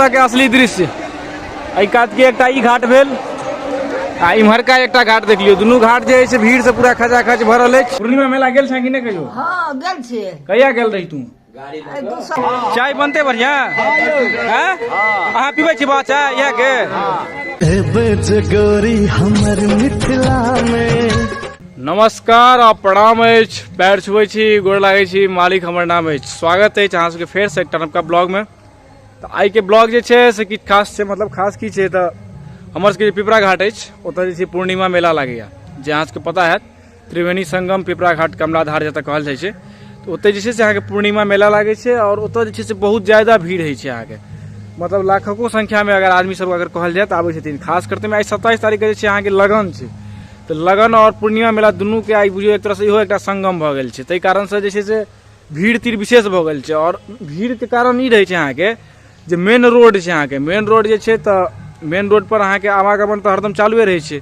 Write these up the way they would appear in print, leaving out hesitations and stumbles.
एतऽ के असली दृश्य। एहि कात के एकटा ई घाट भेल आ इम्हरका एकटा घाट देख लियौ। दुनू घाट जे अछि भीड़ से पूरा खचाखच भरल अछि। पूर्णिमा मेला गेल छें कि नहि कहियो? हाँ, गेल छियै। कहिया गेल रही तू? चाय बनते बढ़िया हैं? अहाँ पीबै छी बा चाय इएह के? एबे गोरी हमर मिथिला में। नमस्कार आ प्रणाम अछि, पैर छुबै छी, गोर लागै छी, मालिक हमर नाम अछि। स्वागत अछि अहाँ सबके फेरसँ एकटा नवका ब्लॉगमे। तऽ आइके ब्लॉग जे छै से किछु खास छै, मतलब खास की छै तऽ हमर सबके जे पिपरा घाट अछि ओतऽ जे छै पूर्णिमा मेला लागैए, जे अहाँ सबके पता हैत त्रिवेणी संगम पिपरा घाट कमलाधार जतऽ कहल जाइ छै, तऽ ओतऽ जे छै से अहाँके पूर्णिमा मेला लागै छै और ओतऽ जे छै से बहुत ज्यादा भीड़ होइ छै अहाँके, मतलब लाखों संख्यामे अगर आदमी सब अगर कहल जाय तऽ आबै छथिन। खास कर ताहिमे आइ 27 तारीखके जे छै अहाँके लगन छै, तऽ लगन और पूर्णिमा मेला दुनूके आइ बुझियौ एक तरहसँ इहो एकटा संगम भऽ गेल छै, ताहि कारणसँ जे छै से भीड़ तीड़ विशेष भऽ गेल छै। और भीड़के कारण ई रहै छै अहाँके जे मेन रोड छै अहाँके, मेन रोड जे छै तऽ मेन रोड पर अहाँके आवागमन तऽ हरदम चालुए रहै छै,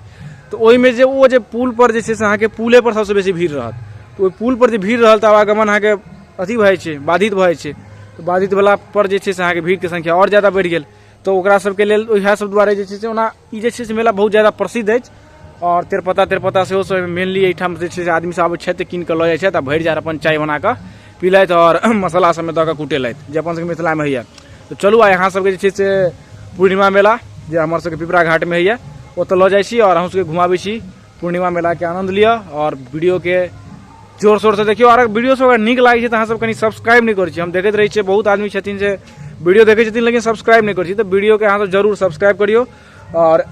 तऽ ओहिमे जे ओ जे पुल पर जे छै से अहाँके पुले पर सबसँ बेसी भीड़ रहत, तऽ ओहि पुल पर जे भीड़ रहल तऽ आवागमन अहाँके अथी भऽ जाइ छै, बाधित भऽ जाइ छै, तऽ बाधित भेला पर जे छै से अहाँके भीड़के संख्या आओर ज्यादा बढ़ि गेल, तऽ ओकरा सबके लेल इएह सब दुआरे जे छै से ओना ई जे छै से मेला बहुत ज्यादा प्रसिद्ध अछि। आओर तेरपत्ता तेरपत्ता सेहो सब मेनली एहिठाम जे छै से आदमी सब आबै छथि, कीन कऽ लऽ जाइ छथि आ भरि जार अपन चाय बना कऽ पीलथि आओर मसाला सबमे दऽ कऽ कुटेलथि, जे अपन सबके मिथिलामे होइए। तऽ चलू आइ अहाँ सबके जे छै से पूर्णिमा मेला जे हमर सबके पिपरा घाटमे होइए ओतऽ लऽ जाइ छी आओर अहूँ सबके घुमाबै छी। पूर्णिमा मेलाके आनन्द लिअ आओर वीडियोके जोर शोरसँ देखियौ। आओर वीडियो सब अगर नीक लागै छै तऽ अहाँ सब कनि सब्सक्राइब नहि करै छी, हम देखैत रहै छियै बहुत आदमी छथिन जे वीडियो देखै छथिन लेकिन सब्सक्राइब नहि करै छी, तऽ वीडियोके अहाँ सब जरूर सब्सक्राइब करियौ और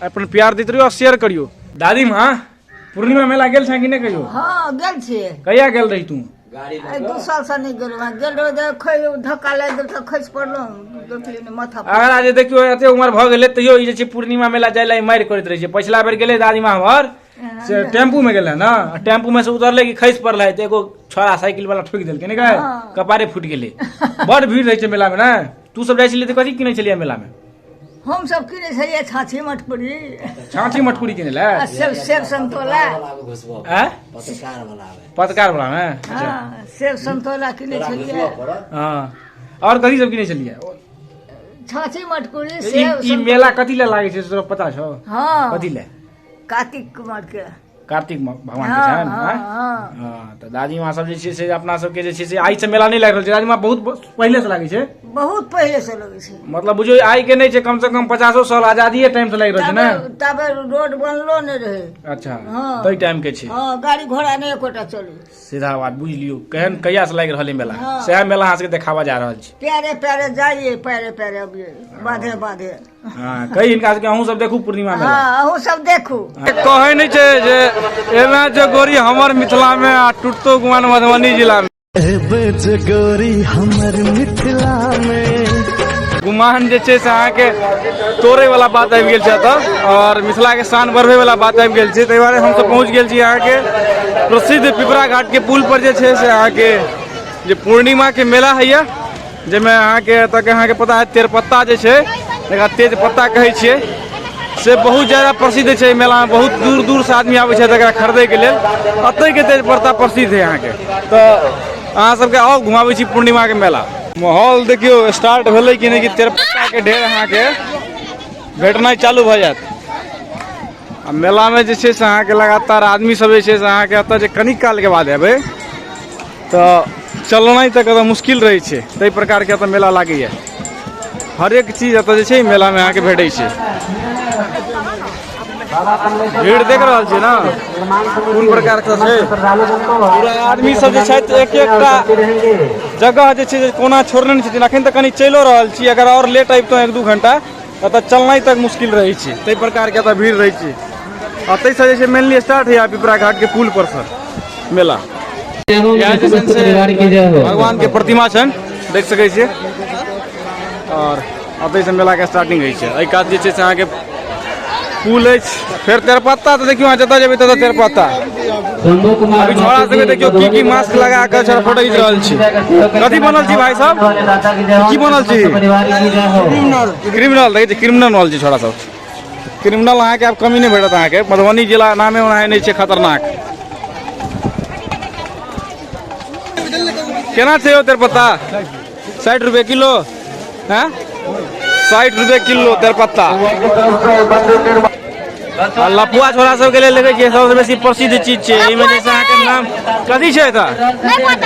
अपन प्यार दैत रहियौ और शेयर करियौ। दादी माँ पूर्णिमा मेला गेल छें कि नहि कहियो? हाँ, गेल छियै। कहिया गेल रही तू? आइ 2 साल से नहि गेलहुँ हँ। गेल रहो तऽ धक्का लागि गेल तऽ खसि पड़लहुँ, देखलियै नहि माथा पर। अगर जे देखियौ एते उमर भऽ गेलै तैयो ई जे छै पूर्णिमा मेला जाय लए मारि करैत रहै छै। पछिला बेर गेलै दादी माँ हमर से टेम्पू में गेलै ने, टेम्पू में से उतरलै कि खसि पड़लै तऽ एगो छोड़ा साइकिल वाला ठोकि देलकै ने, हाँ। कपारे फूटि गेलै। बड़ भीड़ रहै छै मेला में ने। तू सब जाइ छलियै तऽ कथी किनै छलियै मेला में? हम सब किनै छलियै छाछी मटकुरी। छाछी मटकुरी किनै लए? आ सेब संतोला। आँय? पत्रकार वाला में? हाँ, सेब संतोला किनै छलियै। हाँ, और कथी सब किनै छलियै? छाछी मटकुरी, सेब। ई मेला कथी लए लागै छै से तोरा पता छौ? हाँ। कथी लए? कार्तिक कुमार के। कार्तिक भगवान के छनि? हाँ, हाँ। हाँ, तऽ दादी माँ सब जे छै से अपना सबके जे छै से आइ से मेला नहि लागि रहल छै, दादी माँ बहुत पहिले से लागै छै। बहुत पहिले से लगै छै। मतलब बुझियौ आइ के नहि छै, कम से कम 50 साल आजादीए टाइम से लागि रहल छै ने। ताबे रोड बनलो नहि रहै। अच्छा, हाँ। ताहि टाइम के छै। हाँ, गाड़ी घोड़ा नहि एकोटा चलै। सीधा बात बुझि लियौ केहन कहिया से लागि रहल है मेला। हाँ। सएह मेला अहाँ सबके देखाबऽ जा रहल छी। पैरे पैरे जाइए, पैरे पैरे अबिए, बाधे बाधे। हाँ, कही हिनका सबके अहूँ सब देखू पूर्णिमा मेला। हाँ, अहूँ सब देखू। कहै नहि छै जे एना जे गोरी हमर मिथिला में आ टूटतो गुमान मधुबनी जिला में। एबे जे गोरी हमर मिथिला में। गुमान जे छै से अहाँके तोड़े वाला बात आबि गेल छै एतऽ और मिथिला के शान बढ़बै वाला बात आबि गेल छै। ताहि दुआरे हमसब पहुँच गेल छी अहाँके प्रसिद्ध पिपरा घाट के पुल पर जे छै से अहाँके जे पूर्णिमा के मेला होइए, जाहिमे अहाँके एतऽके अहाँके पता है तेरपत्ता जे छै जकरा तेज पत्ता कहै छियै से बहुत ज्यादा प्रसिद्ध छै। एहि मेलामे बहुत दूर दूरसँ आदमी आबै छै एकरा खरीदैके लेल। एतहिके तेज पत्ता प्रसिद्ध है अहाँके। तऽ अहाँ सबके आउ घुमाबै छी पूर्णिमाके मेला। माहौल देखियौ स्टार्ट भेलै कि नहि कि तेरपत्ताके ढेर अहाँके भेटनाइ चालू भऽ जायत। आ मेलामे जे छै से अहाँके लगातार आदमी सब जे छै से अहाँके एतऽ जे कनिक कालके बाद एबै तऽ चलनाइ तक एतऽ मुश्किल रहै छै, ताहि प्रकारके एतऽ मेला लागैए। हरेक चीज एतऽ जे छै मेलामे अहाँके भेटै छै। भीड़ देख रहल छियै ने कोन प्रकारके छै। पूरा आदमी सब जे छथि एक एकटा जगह जे छै कोना छोड़ने नहि छथिन। अखन तऽ कनि चलिओ रहल छी, अगर आओर लेट अबितहुँ 1-2 घंटा एतऽ चलनाइ तक मुश्किल रहै छै, ताहि प्रकारके एतऽ भीड़ रहै छै। एतहिसँ जे छै मेनली स्टार्ट होइए पिपरा घाटके पुल परसँ मेला। यहाँ जे छै से भगवान के प्रतिमा छनि देख सकै छियै और एतहिसँ मेलाके स्टार्टिंग होइ छै। एहि कात जे छै से अहाँके पुल अछि। फेर तेरपत्ता तऽ देखियौ अहाँ जतऽ जेबै ततऽ तेरपत्ता। अभी छोड़ा सबके देखियौ की की मास्क लगा कऽ छोड़ा फोटो खींच रहल छी। कथी बनल छी भाई साहब? की बनल छी? क्रिमिनल। देखै छी क्रिमिनल बनल छी छोड़ा सब। क्रिमिनल अहाँके आब कमी नहि भेटत अहाँके। मधुबनी जिला नामे ओना नहि छै खतरनाक। केना छै यौ तेरपत्ता? 60 रुपए किलो। हैं? 60 रुपए किलो तेरपत्ता। आ लपुआ छोरा सबके लेल देखै छियै सबसँ बेसी प्रसिद्ध चीज छै। एहिमे जे छै अहाँके नाम कथी छै एतऽ?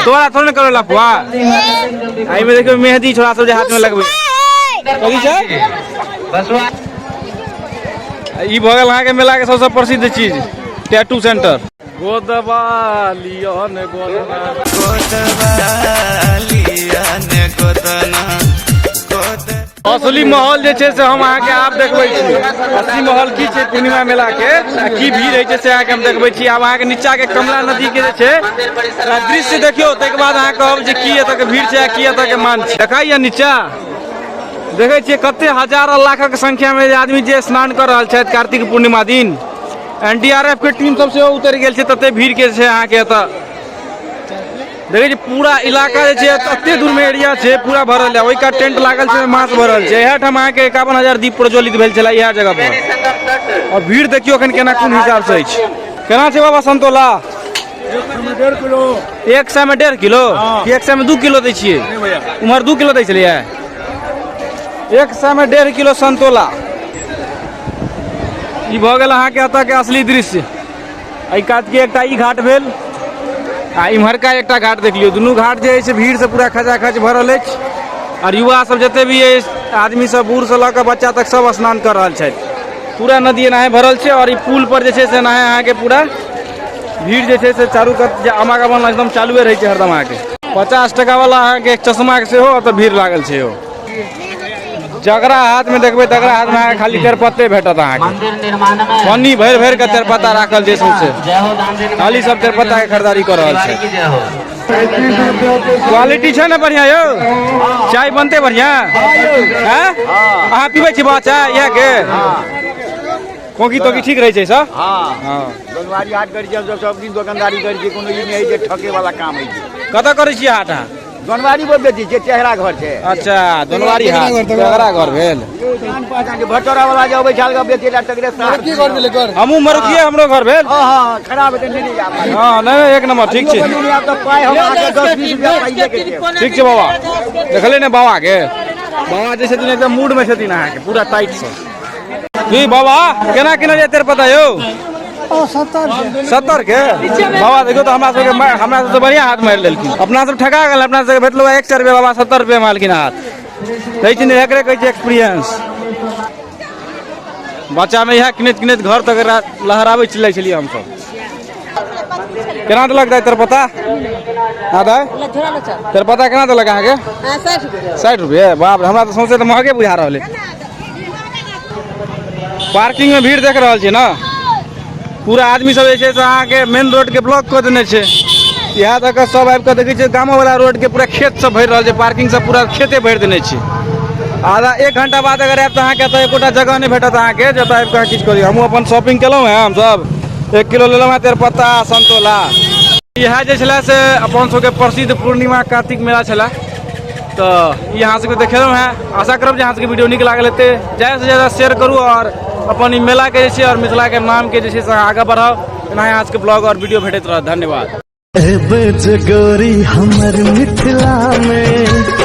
तोरा थोड़े ने करो लपुआ। आ एहिमे देखियौ मेहदी छोरा सब जे हाथमे लगबै कथी छै। ई भऽ गेल अहाँके मेलाके सबसँ प्रसिद्ध चीज टैटू सेंटर। गोदबा लिअ ने गोदना। असली माहौल जे छै से हम अहाँके आब देखबै छी। असली माहौल की छै पूर्णिमा मेला के आ की भीड़ होइ छै से अहाँके हम देखबै छी। आब अहाँके नीचा के कमला नदी के जे छै दृश्य देखियौ, ताहिके बाद अहाँ कहब जे की एतऽ के भीड़ छै आ की एतऽ के मान छै। देखाइए नीचा देखै छियै कते हजार आ लाखक संख्या में जे आदमी जे स्नान कऽ रहल छथि कार्तिक पूर्णिमा दिन। एनडीआरएफ के टीम सब सेहो उतरि गेल छै, तते भीड़ के छै अहाँके एतऽ। देखै छियै पूरा इलाका जे छै एते दूर में एरिया छै पूरा भरल है। ओहि का टेंट लागल छै, माछ भरल छै। इएह ठाम अहाँके 51,000 दीप प्रज्वलित भेल छलै इएह जगह पर। और भीड़ देखियौ एखन केना कोन हिसाब से अछि। केना छै बाबा संतोला? एक सए में 1.5 किलो कि एक सए में 2 किलो दै छियै? उम्हर 2 किलो दै छलियै। एक सए में 1.5 किलो संतोला। ई भऽ गेल अहाँके एतऽ के असली दृश्य। एहि कात के एकटा ई घाट भेल आ इम्हरका एकटा घाट देख लियौ। दुनू घाट जे अछि भीड़ से पूरा खचाखच भरल अछि। और युवा सब जते भी अछि आदमी सब बूढ़ से लऽ कऽ बच्चा तक सब स्नान कऽ रहल छथि। पूरा नदी एनाहे भरल छै और ई पुल पर जे छै से एनाहे अहाँके पूरा भीड़ जे छै से चारू कात जे आवागमन एकदम चालुए रहै छै हरदम। अहाँके 50 टका वाला अहाँके चश्मा के सेहो ओतऽ भीड़ लागल छै। यौ जकरा हाथ में देखबै तकरा हाथ में अहाँके खाली तेरपत्ते भेटत। अहाँके पन्नी भरि भरि के तेरपत्ता राखल छै, सौंसे खाली सब तेरपत्ता के खरीदारी कऽ रहल छै। क्वालिटी छै ने बढ़िया यौ? चाय बनते बढ़िया? हैं अहाँ पीबै छी बा चाय इएह के? कोकी तोकी ठीक रहै छै सब? हाँ। दोकानदारी हाट करै छियै हमसब, सब दिन दोकानदारी करै छियै। कोनो ई नहि हइ जे ठके वाला काम होइ छै। कतऽ करै छियै हाट अहाँ? दोनवारी पर बेचै छियै, चेहरा घर छै। अच्छा दोनवारी हाट चेहरा घर भेल। जान पहचान के भटोरा वाला जे अबै छल बेचै लए तकरे साथ। की घर भेलै घर? हमहूँ मरुखिए, हमरो घर भेल। हँ हँ खराब हेतै नहि जायब। हँ नहि एक नंबर ठीक छै। आब तऽ पाइ हम अहाँके 10-20 रुपया पाइए के देब। ठीक छै बाबा। देखले ने बाबा के? बाबा जे छथिन एकदम मूड में छथिन अहाँके पूरा टाइट से। की बाबा केना केना जाय तेर पता यौ? 70 के बाबा देखियौ तऽ हमरा सबके हमरा सबसँ बढ़िआँ हाथ मारि लेलखिन। अपना सब ठका गेल, अपना सबके भेटलौ 100 रुपया, बाबा 70 रुपया मारलखिन हाथ। कहै छै ने एकरे कहै छै एक्सपीरियंस। बच्चामे इएह किनैत किनैत घर तक लहराबै चलै छलियै हमसब। केना देलक दाइ तेरपत्ता? हाँ दाइ तेरपत्ता केना देलक अहाँके? 60 रुपये। बाप रे, हमरा तऽ सौंसे तऽ महगे बुझा रहल है। पार्किंग में भीड़ देख रहल छी ना? पूरा आदमी सब जे छै से अहाँके मेन रोड के ब्लॉक कऽ देने छै। इएह दऽ कऽ सब आबि कऽ देखै छियै गामो वाला रोड के पूरा खेत सब भरि रहल छै। पार्किंग सब पूरा खेते भरि देने छै। आधा एक घंटा बाद अगर आयब तऽ अहाँके एतऽ एकोटा जगह नहि भेटत अहाँके जतऽ आबि कऽ किछु करी। हमहूँ अपन शॉपिंग केलहुँ हेँ, हमसब 1 किलो लेलहुँ हेँ तेरपत्ता संतोला। इएह जे छलै से अपन सबके प्रसिद्ध पूर्णिमा कार्तिक मेला छलै, तऽ ई अहाँ सबके देखेलहुँ हेँ। आशा करब जे अहाँ सबके वीडियो नीक लागल हेतै। ज़्यादा से ज़्यादा शेयर करू और अपन ई मेलाके जे छै और मिथिलाके नामके जे छै से आगाँ बढ़ाउ। एना अहाँ सबके ब्लॉग और वीडियो भेटैत रहत। धन्यवाद। गोरी हमर मिथिला में।